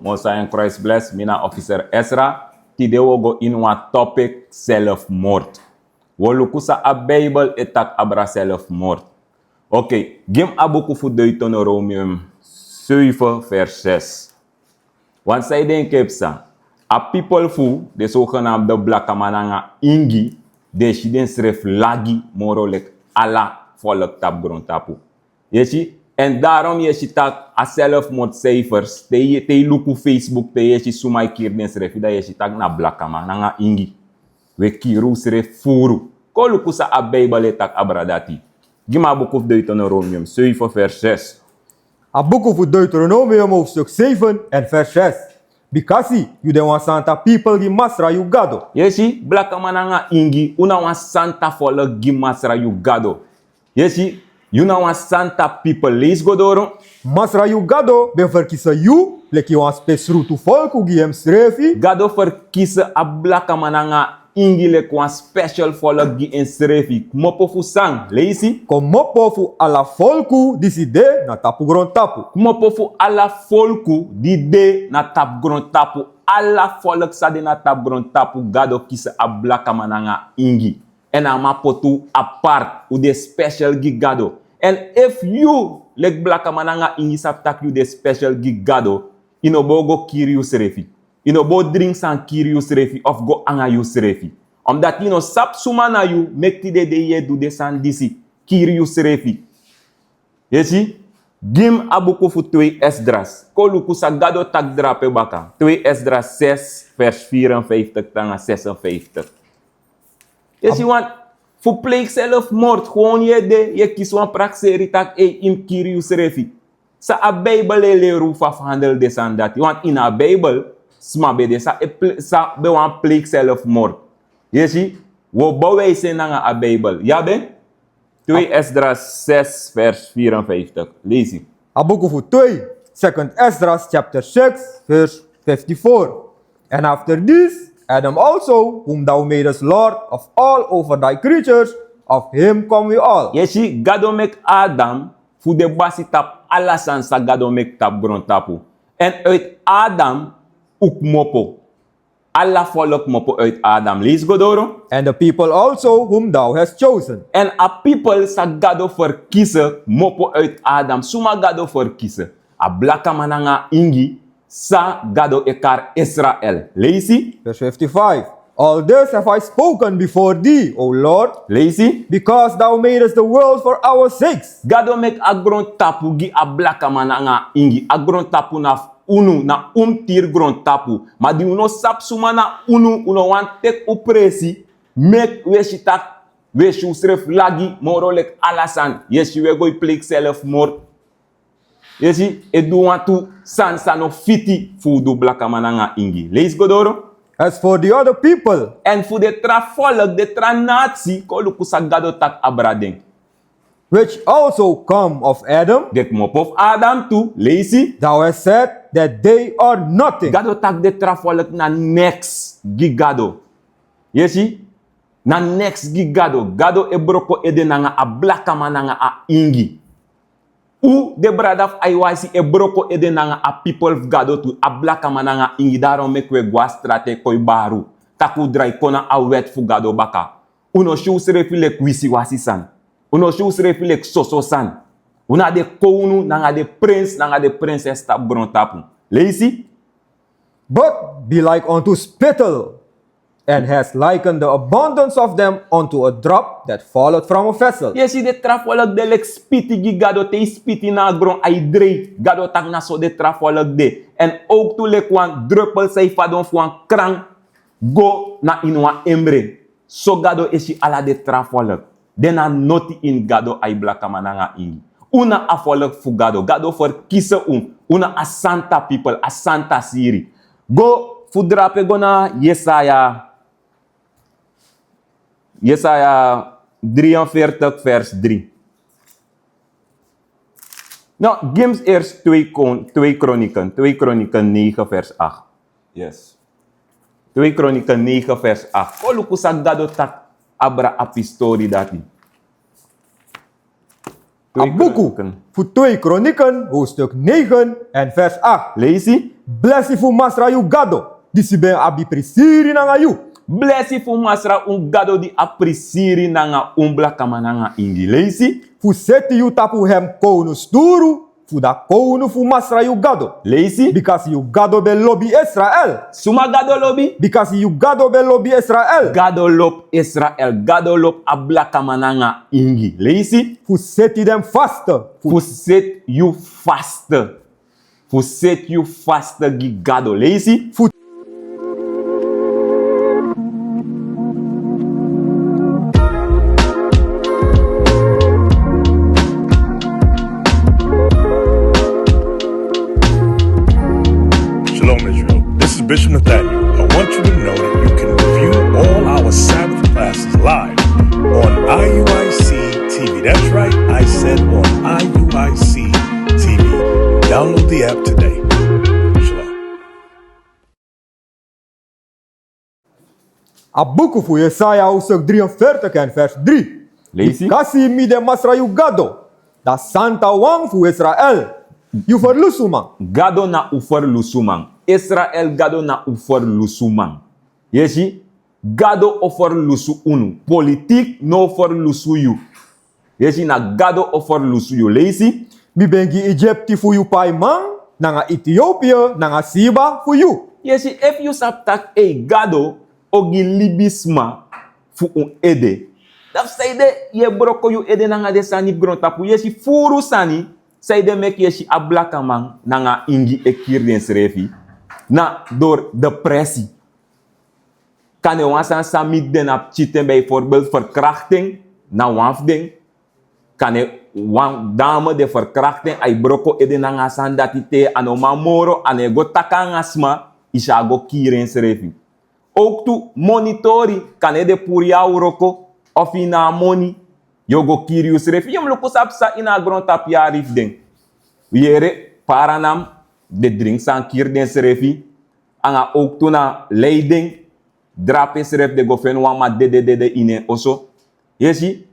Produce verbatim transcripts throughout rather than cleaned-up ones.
Most High in Christ bless, mi na officer Ezra. Tide wi o go ini wan topic, zelfmoord. Wi o luku san a Bijbel e taki abra zelfmoord. Oké, gi mi a buku fu Deuteronomium zeven vers zes. Want san e denki e psa? A people fu den zogenaamde blakaman nanga ingi, den e si densrefi lagi moro leki ala folku tapu grontapu. Yu e si? En daarom yu e si taki a zelfmoordcijfers, te yu, te yu luku Facebook, te yu e si suma e kiri densrefi, dan yu e si taki na blakaman nanga ingi. Wi e kiri usrefi furu. Kon luku san a Bijbel e taki abra dati. Gi mi a buku fu Deuteronomium zeven vers zes. A buku fu Deuteronomium hoofdstuk zeven en vers zes. Bikasi yu de wan santa people gi Masra yu Gado. Yu e si, blakaman nanga ingi, un na wan santa folku gi Masra yu Gado. Yu e si, yu na wan santa people. Leisi go doro. Masra yu Gado ben ferkisi yu leki wan spesrutu folku gi ensrefi. Gado ferkisi a blakaman nanga ingi leki wan special folku gi ensrefi. Kmopo fu san? Leisi. Kmopo fu ala folku disi de na tapu grontapu. Kmopo fu ala folku di de na tapu grontapu. Ala folku san de na tapu grontapu, Gado kisi a blakaman nanga ingi. En a man poti un apart, un de special gi Gado. En efu yu, leki blakaman nanga ingi, sabi taki yu de special gi Gado, yu no bo go kiri yusrefi. Yu no bo dringi san kiri yusrefi of go anga yusrefi. Omdati yu no sabi suma na yu, meki tide de yu e du den sani disi, kiri yusrefi. Yu e si, gi mi a buku fu twee Esdras. Kon luku san Gado taki drape baka. Twee Esdras zes vers vierenvijftig te nanga zesenvijftig. Yu e si, want fu pleeg zelfmoord, gewoon yu e de, yu e kisi wan prakseri taki, ei, yu mus kiri yusrefi. San a Bijbel e leri un fu afhandel den sani dati. Want ini a Bijbel, sma ben de san e ple-, san ben wani pleeg zelfmoord. Yu e si, wi o bewijs en nanga a Bijbel. Ya ben? Twee Esdras zes vers vierenvijftig. Leisi. A buku fu twee, Second Esdras chapter six, verse fifty-four. And after this, Adam also, whom thou madest Lord of all over thy creatures, of him come we all. Yu e si, Gado meki Adam fu de basi tapu ala sani san Gado meki tapu grontapu. En uit Adam un kmopo. Ala folku kmopo uit Adam. Leisi go doro. And the people also whom thou hast chosen. En a people san Gado ferkisi kmopo uit Adam. Suma Gado ferkisi? A blakaman nanga ingi san Gado e kari Israel. Leisi. Verse fifty-five. All this have I spoken before thee, O Lord, Leisi. Because thou madest the world for our sakes. Gado meki a grontapu gi a blakaman nanga ingi. A grontapu na fu unu, na un mus tiri grontapu. Ma di un no sabi suma na unu, un no wani teki un presi, meki un e si taki un e si unsrefi lagi moro leki ala sani. Yu e si, un e go e pleeg zelfmoord. Yu e si, e du wantu sani san no fiti fu un du, blakaman nanga ingi. Leisi go doro. As for the other people. En fu den tra folku, den tra nati, kon luku san Gado taki abra den. Which also come of Adam. Den kmopo fu Adam tu. Leisi. Thou hast said that they are nothing. Gado taki den tra folku na neks gi Gado. Yu e si, na neks gi Gado. Gado e broko ede nanga a blakaman nanga a ingi. Un, den brada fu Aiwasi, e broko ede nanga a people fu Gado tu, a blakaman nanga ingi. Daarom meki un e go na strati e kon e bari un, taki un drai kon na a wet fu Gado baka. Un no si unsrefi leki wisiwasi sani. Un no si unsrefi leki soso sani. Un na den kownu nanga den prins nanga den prinses tapu grontapu. Leisi. But be like unto spittle, and hast likened the abundance of them unto a drop that falleth from a vessel. Yu e si, den tra folku de leki spiti gi Gado. Te yu spiti na gron, ai drei. Gado taki na so den tra folku de. En ook tu leki wan druppel san e fadon fu wan kraan go na ini wan emre. So Gado e si ala den tra folku. Den na noti ini Gado ai, blakaman nanga ingi. Un na a folku fu Gado. Gado ferkisi un. Un na a santa people, a santa siri. Go fu drape go na Yesaya. Yesaya drieënveertig vers drie. No, gi mi eerst twee Kon-, twee Kronieken, twee Kronieken negen vers acht. Yes. Twee Kronieken negen vers acht. Kon luku san Gado taki abra a pistori dati. A buku fu twee Kronieken, hoofdstuk negen en vers acht. Leisi. Blesi fu Masra yu Gado, disi ben abi prisiri nanga yu. Blesi fu Masra un Gado di abi prisiri nanga un blakaman nanga ingi. Leisi. Fu seti yu tapu hem kownu sturu, fu da kownu fu Masra yu Gado. Leisi. Bikasi yu Gado ben lobi Israel. Suma Gado lobi? Bikasi yu Gado ben lobi Israel. Gado lobi Israel. Gado lobi a blakaman nanga ingi. Leisi. Fu seti den faste. Fu seti yu faste. Fu seti yu faste gi Gado. Leisi. Fu Shalom, Israel. This is Bishop Nathaniel. I want you to know that you can review all our Sabbath classes live on I U I C T V. That's right, I said on I U I C T V. Download the app today. Shalom. A buku fu Yesaya hoofdstuk drieënveertig en vers drie. Leisi. Bikasi mi de Masra yu Gado, da Santa Wan fu Israel, yu ferlusuman. Gado na un ferlusuman. Israel Gado na un ferlusuman. Yesi, Gado o ferlusu unu. Politik no o ferlusu yu. Yesi, na Gado o ferlusu yu. Leisi. Mi ben gi Egipti fu yu paiman, nanga Etiopia, nanga Siba fu yu. Yesi, efu yu sabi taki ei Gado o gi libisma fu un ede, dan fu sanede yu e broko yu ede nanga den sani fu grontapu? Yesi, furu sani. Sanede meki yesi a blakaman nanga ingi e kiri densrefi? Na dori depresi. Kande wan sani san miti den na pikin ten, bijvoorbeeld verkrachting, na wan fu den. Kande wan dame de verkrachting, a e broko ede nanga a sani dati te a no man moro, a no e go taki nanga sma, yu sa go kiri ensrefi. Ook tu monitori, kande den puru yu na wroko, of yu no abi moni, yu o go kiri yusrefi. Yu mus luku san psa ini a grontapu yari fu den. Wi yere, Paranam, den dringi sani kiri densrefi. Anga ook tu na Leiden, drape srefi den go feni wan man dede dede ini en oso. Yesi,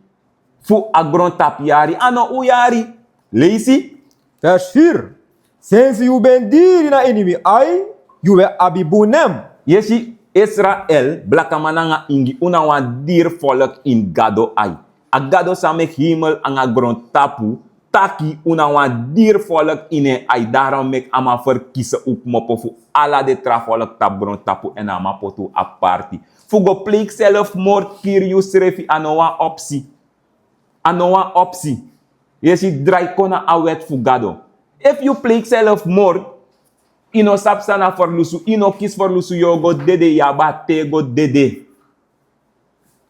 fu a grontapu yari, a no un yari. Leisi. Vers vier. Sensi yu ben diri na ini mi ai, yu ben abi bun nen. Yesi, Israel, blakaman nanga ingi, un na wan diri volk ini Gado ai. A Gado san meki hemel anga grontapu taki un na wan diri volk ini en ai, daarom meki a man ferkisi un kmopo fu ala den tra volk tapu grontapu, èn a man poti un aparti. Fu go pleeg zelfmoord, kiri yusrefi, a no wan opsi. A no wan opsi. Yesi, drai kon na a wet fu Gado. Efu yu pleeg zelfmoord, yu no sabi san na ferlusu, yu no kisi ferlusu, yu o go dede, yu abi a ten go dede.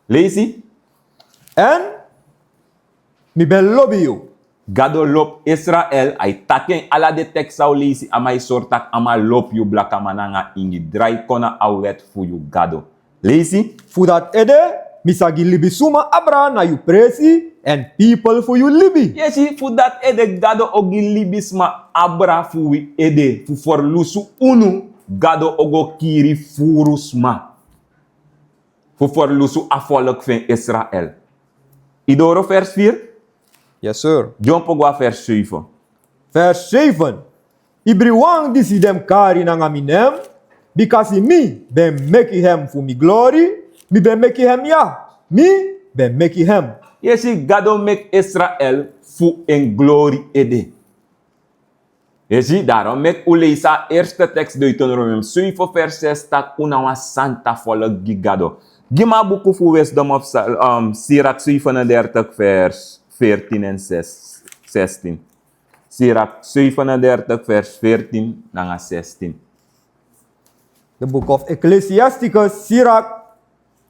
Leisi. Èn mi ben lobi yu. Gado lobi Israel, a e taki en ala den tekst san un leisi, a man e sori taki a man lobi yu, blakaman nanga ingi, drai kon na a wet fu yu Gado. Leisi. Fu dati ede, mi sa gi libisuma abra na yu presi, èn pipel fu yu libi. Yesi, fu dati ede Gado o gi libisma abra fu wi ede, fu ferlusu unu, Gado o go kiri furu sma. Fu ferlusu a volk fu en Israel. Yu doro vers vier? Yes, sir. Dyompo go na vers zeven. Vers zeven. Ibriwan disi den mus kari nanga mi nen, bikasi mi ben meki hem fu mi glori, mi ben meki hem, ya, mi ben meki hem. Yesi, Gado meki Israel fu en glori ede. Yesi, daarom meki un leisi a eerste tekst, Deuteronomium zeven vers zes, taki un na wan santa volk gi Gado. Gi mi a buku fu Wisdom of Sal-, um, Sirak zevenendertig vers veertien en zes, zestien. Sirak zevenendertig vers veertien nanga zestien. The book of Ecclesiasticus, Sirak,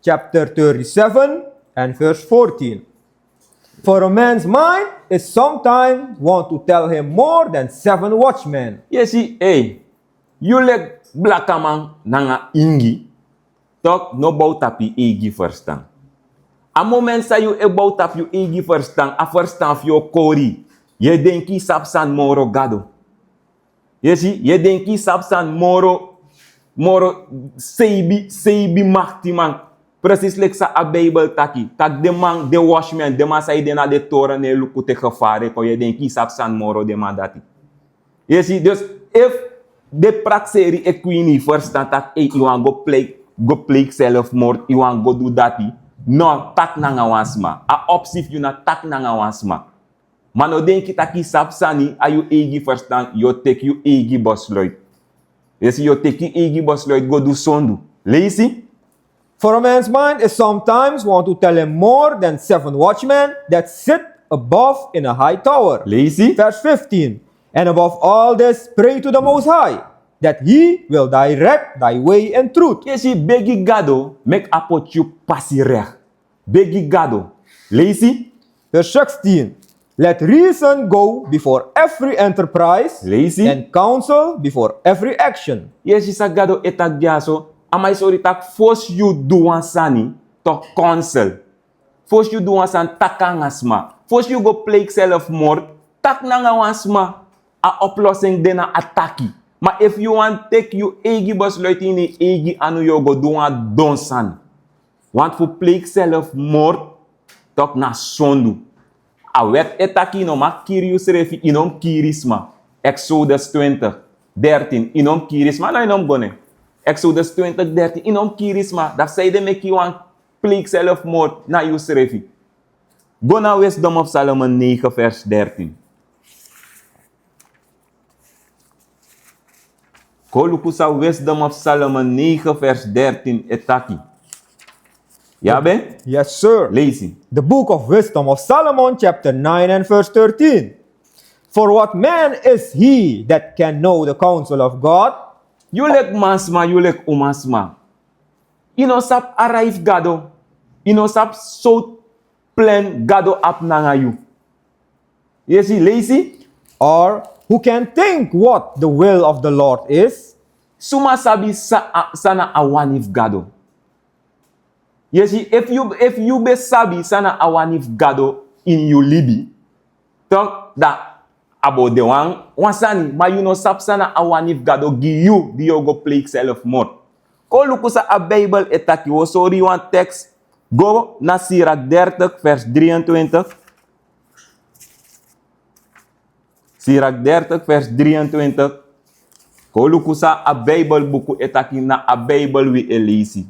chapter thirty-seven and verse fourteen. For a man's mind is sometimes want to tell him more than seven watchmen. Yesi, ei, yu leki blakaman nanga ingi, toch no bow tapu yu eigi ferstan. A moment san yu e bow tapu yu eigi ferstan, a ferstan fu yu o kori. Yu e denki yu sabi sani moro Gado. Yesi, yu e denki yu sabi sani moro, moro seibi, seibi maktiman. Precies leki san a Bijbel taki. Taki den man, den watchmen, den man san e de na den toren e luku te gevaar e kon, yu e denki yu sabi sani moro den man dati. Yesi, dus efu De prakseri e kwini yu ferstan taki ei, yu wani go pleik, go pleik selfmoord, yu wani go du dati. No, taki nanga wan sma. A opsi fu yu na taki nanga wan sma. Ma no denki taki yu sabi sani, a yu eigi ferstan, yu o teki yu eigi besluit. Yu si, yu o teki yu eigi besluit go du sondu. Leisi. For a man's mind is sometimes want to tell him more than seven watchmen that sit above in a high tower. Leisi. Verse fifteen. And above all this, pray to the Most High, that he will direct thy way in truth. Yu si, begi Gado, meki a poti yu pasi rek. Begi Gado. Leisi. Verse sixteen. Let reason go before every enterprise, leisi, and counsel before every action. Yu e si san Gado e taki dyaso, a man e sori taki fosi yu du wan sani, toki counsel. Fosi yu du wan sani, taki nanga sma. Fosi yu go pleik selfmoord, taki nanga wan sma. A oplossing de na a taki. Ma efu yu wani teki yu eigi besluit ini yu eigi anu, yu o go du wan don sani. Want fu pleik selfmoord, toki na sondu. A wet e taki yu no man kiri yusrefi, yu no mus kiri sma. Exodus twintig dertien, yu no mus kiri sma, no, yu no mus go nen. Exodus twintig dertien, yu no mus kiri sma. Dati saide meki yu wani pleik selfmoord na yusrefi. Go na Wisdom of Solomon negen vers dertien. Go luku san Wisdom of Solomon negen vers dertien e taki. Yu abi en? Yes, sir. Leisi. The book of Wisdom of Solomon, chapter nine and verse thirteen. For what man is he that can know the counsel of God? Yu leki mansma, yu leki umasma. Yu no sabi a rij fu Gado. Yu no sabi sortu plan Gado abi nanga yu. Yu e si, leisi. Or who can think what the will of the Lord is? Suma sabi sa-, a-, san na a wani fu Gado? Yu e si, efu yu, efu yu ben sabi san na a wani fu Gado ini yu libi, tok, dan a bo de wan, wan sani, ma yu no sabi san na a wani fu Gado gi yu, di yu o go pleik selfmoord. Kon luku san a Bijbel e taki, wi o sori yu wan tekst. Go na Sirach dertig vers drieëntwintig. Sirach dertig vers drieëntwintig. Kon luku san a Bijbelbuku e taki, na a Bijbel wi e leisi.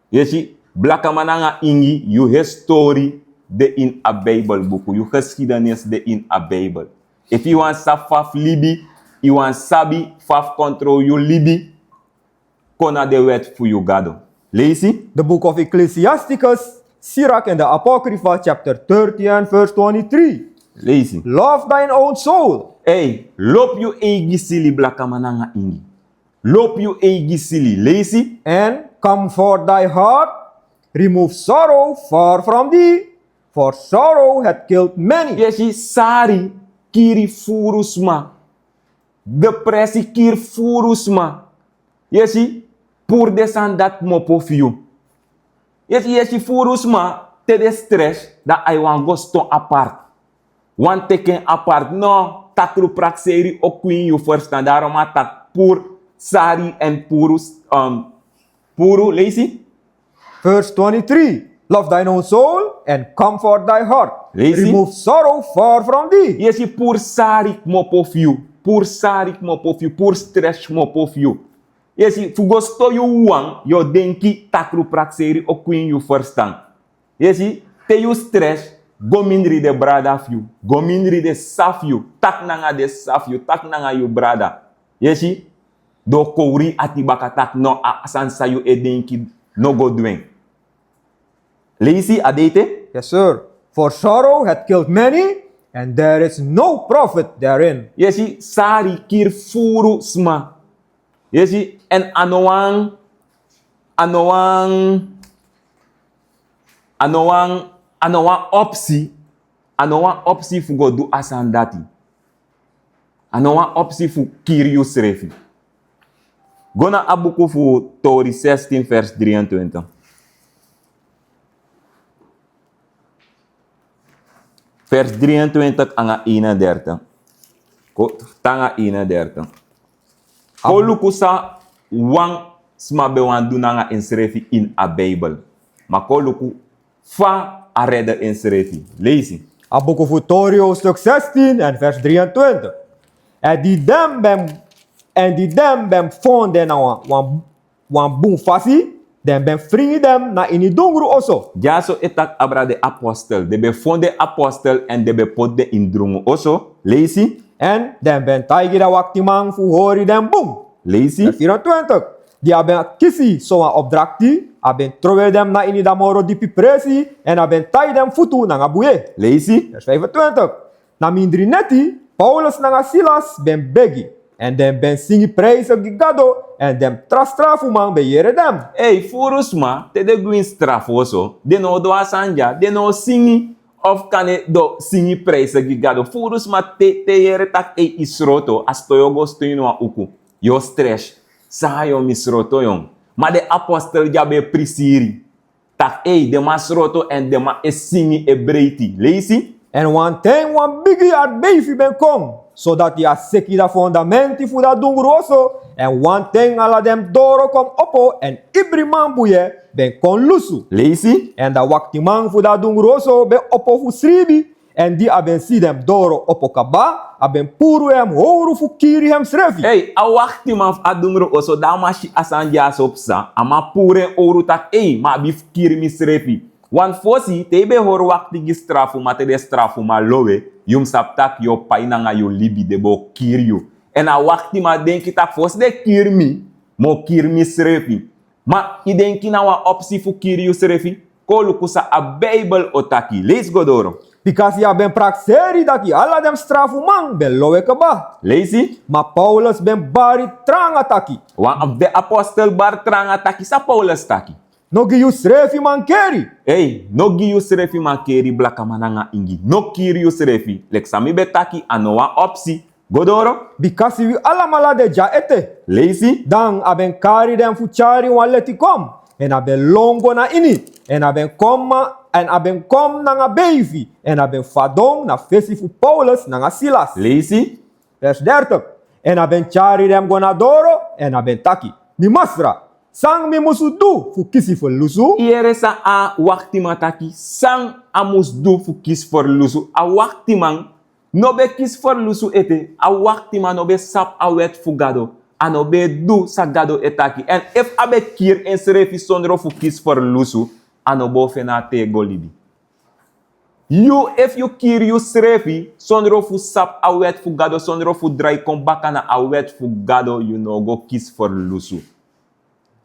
Yu e si, blakaman nanga ingi, yu histori de ini a Bijbelbuku, yu geschiedenis de ini a Bijbel. Efu yu wani sabi fa fu libi, yu wani sabi fa fu kontrol yu libi, kon na den wet fu yu Gado. Leisi. The book of Ecclesiasticus, Sirach and the Apocrypha, chapter thirty and verse twenty-three. Leisi. Love thine own soul. Ei, lobi yu eigi sili, blakaman nanga ingi. Lobi yu eigi sili. Leisi. And comfort thy heart, remove sorrow far from thee, for sorrow hath killed many. Yu e si, sari kiri furu sma. Depresi kiri furu sma. Yu e si, puru den sani dati kmopo fu yu. Yu e si, yu e si furu sma, te den stress, dan a e wani go sidon apart. Wani teki en apart. No, takru prakseri o kwini yu ferstan, daarom a taki puru sari èn puru, um, puru, leisi. Verse twenty-three. Love thine own soul and comfort thy heart. Leisi. Remove sorrow far from thee. Yu e si, puru sari kmopo fu yu. Puru sari kmopo fu yu. Puru stress kmopo fu yu. Yu e si, fu go sidon yu wawan, yu o denki takru prakseri o kwini yu ferstan. Yu e si, te yu stress, go mindri den brada fu yu. Go mindri den sisa fu yu. Taki nanga den sisa fu yu. Taki nanga yu brada. Yu e si, den o kowri yu ati baka taki no, a sani san yu e denki, no go du en. Leisi, a de ete. Yes, sir. For sorrow hath killed many, and there is no profit therein. Yu e si, sari kiri furu sma. Yu e si, èn a no wan, a no wan, a no wan, a no wan opsi, a no wan opsi fu go du a sani dati. A no wan opsi fu kiri yusrefi. Go na a buku fu Tori zestien vers drieëntwintig. Vers drieëntwintig nanga eenendertig. Kon, te nanga eenendertig. Kon luku san wan sma ben wani du nanga ensrefi ini a Bijbel. Ma kon luku fa a redde ensrefi. Leisi. A buku fu Tori hoofdstuk zestien en vers drieëntwintig. En die dem ben Èn di den ben fon den na wan, wan, wan bun fasi, den ben fringi den na ini dungru oso. Dyaso e taki abra den apostel. Den ben fon den apostel èn den ben poti den ini drungu oso. Leisi. Èn den ben taigi den waktiman fu hori den bun. Leisi. Vers vierentwintig. Di a ben kisi sowan opdrakti, a ben trowe den na ini a moro dipi presi, èn a ben tai den futu nanga bun. Leisi. Vers vijfentwintig. Na mindri neti, Paulus nanga Silas ben begi, èn den ben singi prijsi gi Gado, èn den tra strafuman ben yere den. Ei, furu sma, te den go ini strafu oso, den no o du a sani dya, den no o singi, of kande den o singi prijsi gi Gado. Furu sma te, te yere taki ei, yu sroto, a ston yu o go ston ini wan uku. Yu o stress. San yu o misroto yu. Ma den apostel dya ben prisiri. Taki ei, den man sroto èn den man e singi, e breiti. Leisi. Èn wanten wan bigi artbeifi ben kon, sodati a seki a fondamenti fu a dungru oso, èn wanten ala den doro kon opo, èn ibri man bun ben kon lusu. Leisi. Èn a waktiman fu a dungru oso ben opo fu sribi, èn di a ben si den doro opo kaba, a ben puru en owru fu kiri ensrefi. Ei, a waktiman fu a dungru oso, dan a man si a sani dyaso psa, a man puru en owru taki ei, mi abi fu kiri misrefi. Want fosi, te yu ben hori wakti gi strafuman, te den strafuman lowe, yu mus sabi taki yu o pai nanga yu libi, den bo kiri yu. Èn a waktiman denki taki fosi den kiri mi, mi o kiri misrefi. Ma yu denki na wan opsi fu kiri yusrefi? Kon luku san a Bijbel o taki. Leisi go doro. Bikasi yu a ben prakseri dati ala den strafuman ben lowe kaba. Leisi. Ma Paulus ben bari tranga taki. Wan fu den apostel bari tranga taki, san Paulus taki? No gi yusrefi mankeri. Ei, no gi yusrefi mankeri, blakaman nanga ingi. No kiri yusrefi. Leki san mi ben taki, a no wan opsi. Go doro. Bikasi wi alamala de dya ete. Leisi. Dan a ben kari den fu tyari wan leti kon. Èn a ben lon go na ini. Èn a ben kon, èn a ben kon nanga beifi. Èn a ben fadon na fesi fu Paulus nanga Silas. Leisi. Vers dertig. Èn a ben tyari den go na doro, èn a ben taki: Mi masra, san mi musu du fu kisi ferlusu? Yere san a waktiman taki, san a mus du fu kisi ferlusu. A waktiman no ben kisi ferlusu ete. A waktiman no ben sabi a wet fu Gado. A no ben du san Gado e taki. Èn efu a ben kiri ensrefi sondro fu kisi ferlusu, a no bo feni a tego libi. Yu, efu yu kiri yusrefi sondro fu sabi a wet fu Gado, sondro fu drai kon baka na a wet fu Gado, yu no o go kisi ferlusu.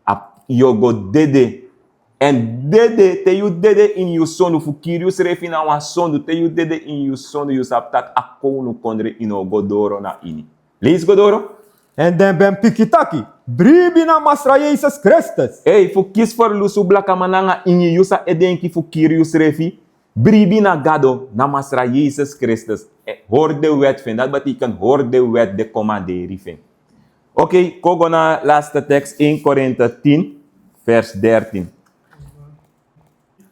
A, yu o go dede. Èn dede, te yu dede ini yu sondu, fu kiri yusrefi na wan sondu, te yu dede ini yu sondu, yu sabi taki a kownukondre yu no o go doro na ini. Leisi go doro. Èn den ben piki taki: Bribi na Masra Yesus Kristus. Ei, fu kisi ferlusu, blakaman nanga ingi, yu sa e denki fu kiri yusrefi? Bribi na Gado, na Masra Yesus Kristus. Eh, hori den wet fu en, dati betekent hori den wet, den komanderi fu en. Oké, kon go na laatste tekst, één Korinthe tien, vers dertien.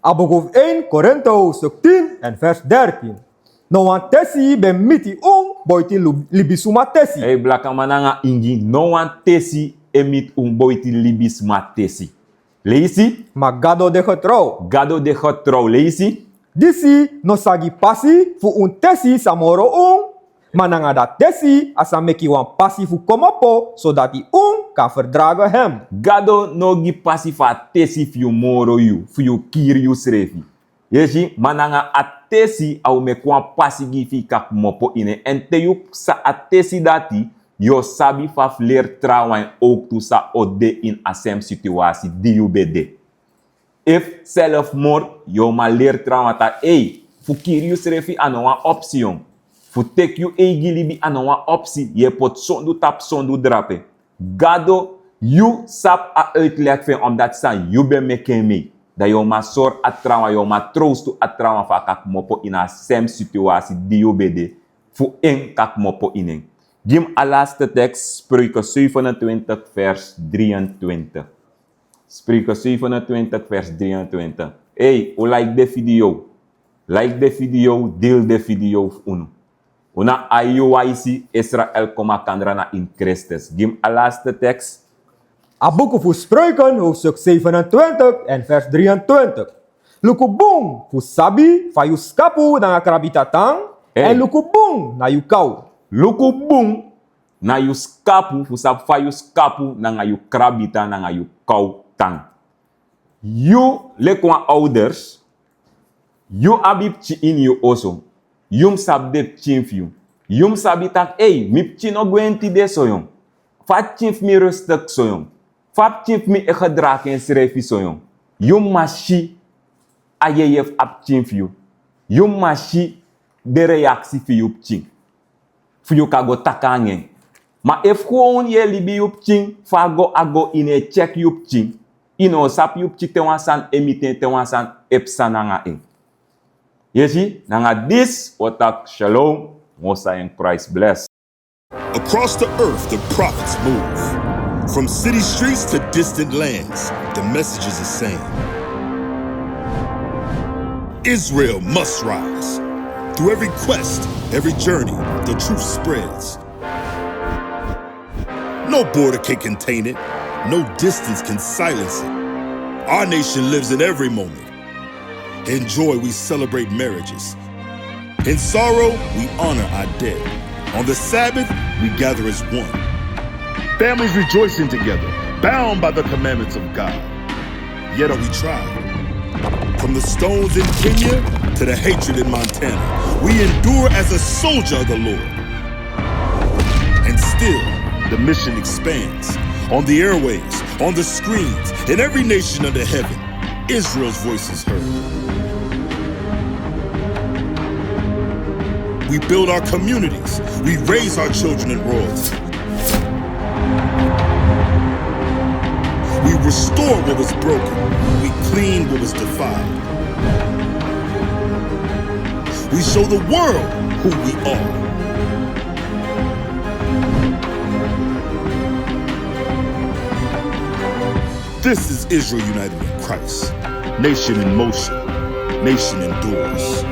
A buku fu één Korinthe hoofdstuk tien èn vers dertien. No wan tesi ben miti un boiti lu-, libisma tesi. Ei, blakaman nanga ingi, no wan tesi e miti un boiti libisma tesi. Leisi. Ma Gado de getrouw. Gado de getrouw. Leisi. Disi no sa gi pasi fu un tesi sa moro un, ma nanga dati tesi a sa meki wan pasi fu komopo, sodati un kan ferdragen hem. Gado no gi pasi fu a tesi fu yu moro yu, fu yu kiri yusrefi. Yu e si, ma nanga a tesi a o meki wan pasi gi yu fu yu kan komopo ini en. Èn te yu psa a tesi dati, yu o sabi fa fu leri trawan en owktu san o de ini a sem situasi di yu ben de. Efu zelfmoord, yu o man leri trawan taki, ei, fu kiri yusrefi a no wan opsi. Fu teki yu eigi libi a no wan opsi, yu e poti sondu tapu sondu drape. Gado, yu sabi a uitleg fu en, omdat san yu ben meki en mee. Dan yu o man sori a trawan, yu o man trowstu a trawan fu a kan komopo ini a sem situasi di yu ben de, fu en kan komopo ini en. Gi mi a laatste tekst, Spreuken zevenentwintig, vers drieëntwintig. Spreuken zevenentwintig, vers drieëntwintig. Ei, un like den video. Like den video, deel den video fu unu. Un na I U I C Israel kon makandra na ini Kristus. Gi mi a laatste tekst. A buku fu Spreuken, hoofdstuk zevenentwintig èn vers drieëntwintig. Luku bun fu sabi fa yu skapu nanga krabita tan, ei, èn luku bun na yu kaw. Luku bun na yu skapu, fu sabi fa yu skapu nanga yu krabita nanga yu kow tan. Yu leki wan ouders, yu abi pikin ini yu oso, yu mus sabi den pikin fu yu. Yu mus sabi taki, ei, mi pikin no gwenti de so yon. Fa a pikin fu mi rustik so yon. Fa a pikin fu mi e gedragi ensrefi so yon. Yu mus man si a yeye fu a pikin fu yu. Yu mus man si den reaksi fu yu pikin. Fu yu kan go taki nanga en. Ma efu gewoon yu e libi yu pikin, fa a go a go, yu no e tyeki yu pikin, yu no o sabi yu pikin te wan sani e miti en, te wan sani e psa nanga en. Yu e si, nanga disi wi o taki shalom, Most High in Christ bless. Across the earth, the prophets move. From city streets to distant lands, the message is the same. Israel must rise. Through every quest, every journey, the truth spreads. No border can contain it. No distance can silence it. Our nation lives in every moment. In joy, we celebrate marriages. In sorrow, we honor our dead. On the Sabbath, we gather as one. Families rejoicing together, bound by the commandments of God. Yet are we tried. From the stones in Kenya to the hatred in Montana, we endure as a soldier of the Lord. And still, the mission expands. On the airwaves, on the screens, in every nation under heaven, Israel's voice is heard. We build our communities. We raise our children in royalty. We restore what was broken. We clean what was defiled. We show the world who we are. This is Israel united in Christ. Nation in motion. Nation endures.